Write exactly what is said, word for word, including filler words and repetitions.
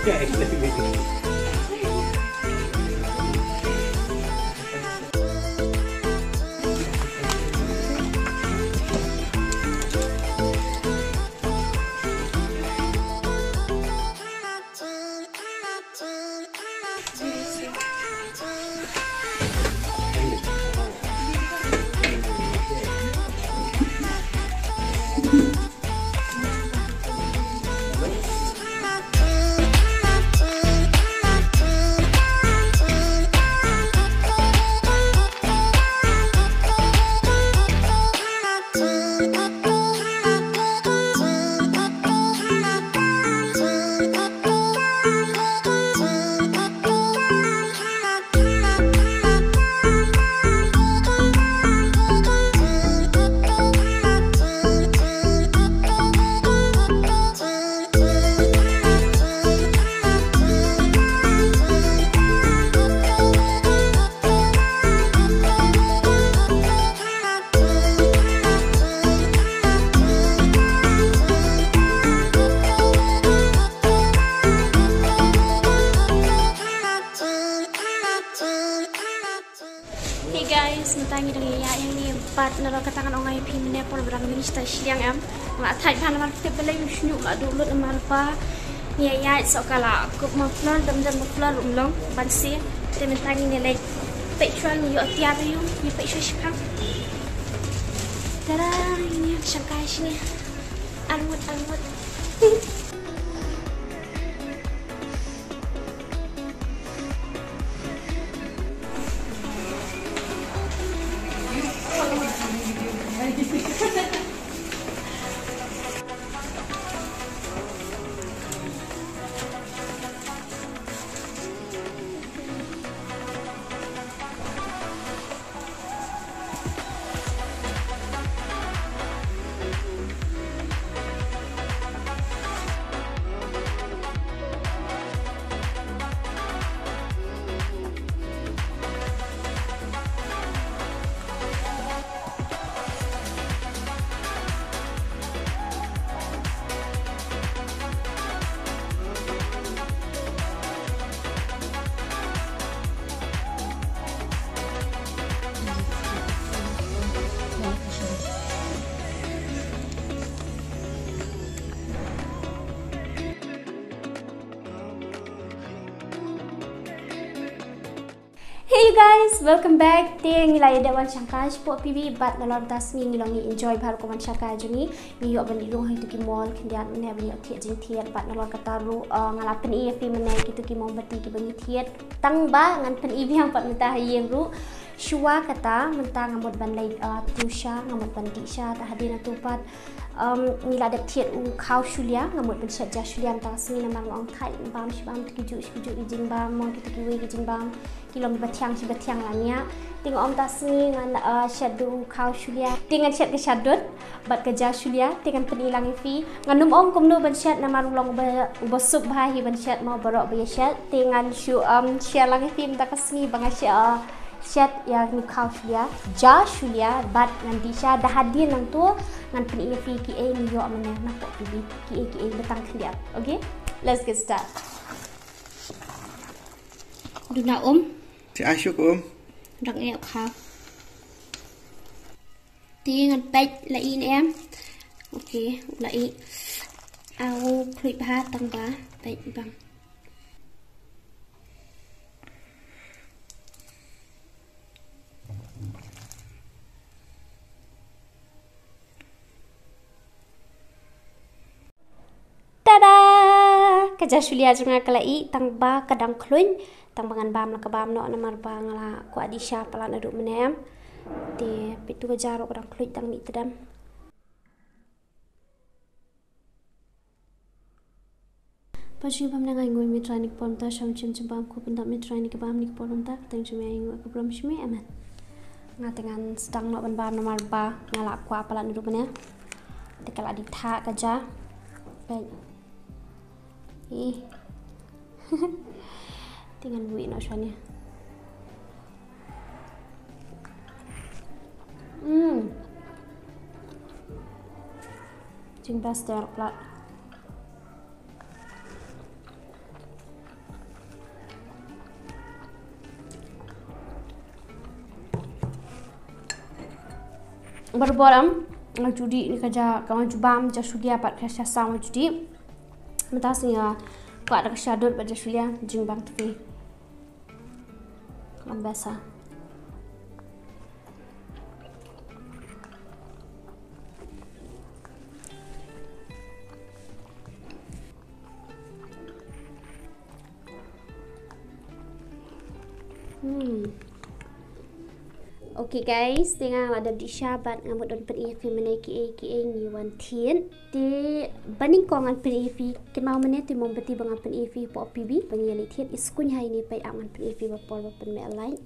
Hey guys, mynta ngi dang ïaid ïa ngi bad nalor kata ngan ong ïa phi mynne por ba dang ngi shata shiliang em. Nga thait bha namar tip balei u shñiuh la duh lut namar ba ngi ïaid soh ka la kup muffler, dam dam muffler um long ban sie. Te mynta ngi ne leit peit shuwa ngi ïoh tiar ïa u, ngi peit shuwa shipang. Tada, ngi shangkai shini. Arngut arngut. Hey you guys, welcome back. Te ngi la ïa dep wan shangkai shapoh P B bad nalor da sngi ngi long ngi enjoy bha ruh ka wan shangkai jong ngi. Ngi ïoh ban ïa rung ha kito ki mall khyndiat ne ban ïoh thied jingthied bad nalor kata ruh, uh, nga la pyni ïa phi mynne kito ki mombati kiba ngi thied. Tang ba ngan pyni biang pat mynta ha ïing ruh. Shuwa kata mynta nga mut ban leit, uh, tiew sha, nga mut ban dih sha, ta hadien nangtu pat. Um, ngi la dep thied u khaw shulia, nga mut ban shet ja shulia mynta ka sngi namar nga ong thait bam shi bam, kito ki juh shi ki juh ki jingbam, mo kito kiwei ki jingbam ki long kiba thiang shi ba thiang la ngiah. Te nga ong mynta ka sngi ngan, uh, shet da u khaw shulia, te ngan shet ka shadut bad ka ja shulia, te ngan pyni lang ïa phi. Ngan ym ong kumno ban shet namar u long uba, uba suk bha hi ban shet mo baroh ba ïa shet. Te ngan shu, um, share lang ïa phi mynta ka sngi ba nga shet, uh, shet ïa u khaw shulia, ja shulia bad ngan dih sha, da hadien nangtu ngan pyni ïa phi kiei ngi ïoh mynne napoh P B, kiei kiei ba tang khyndiat. Okay, let's get start. Duna um. Te ai shuh ka um. Dang ïa kha. Te ngan peit la i ne em. Okay, la i. Au khluit bha tang ba peit bang. Tada! Ka ja shulia jong nga ka la ih, tang ba ka dang khluit, tang ba ngan bam la ka bam noh namar ba nga la kwah dih sha palat naduh mynne em. Te peit tu ka ja ruh ka dang khluit tang mih tdem. Ba jingim bam nang ai ngui mi Trai ni ki por mynta, sham chim chim bam khup pyndap mi Trai ni ki bam ni ki por mynta, ka teng jong mi ai ngui ka bram shim mi, amen. Nga te ngan sdang noh ban bam namar ba nga la kwah palat naduh mynne. Te ka la dih thah ka ja. Peit. Ih. Te ngan wih noh shwa ne. Hmm. Jingbas te arplat. Barabor em, nga ju dih ni ka ja, ka wan ju bam ja shulia bad ka sha saw nga ju dih. Mynta sngi nga kwah da ka sha dud bad ja shulia, jingbang tvi. Lambesa. Hmm. Okay guys, te nga la dep dih sha bad nga mut don pyni ïa phi mynne kiei kiei ngi wan thied. Te ba nyngkong ngan pyni ïa phi, kynmaw mynne te mombati ba ngan pyni ïa phi hapoh P B ba ngi ïa leit thied. Ïa skuñ ha ine peit ap ngan pyni ïa phi ba por ba pynmih light.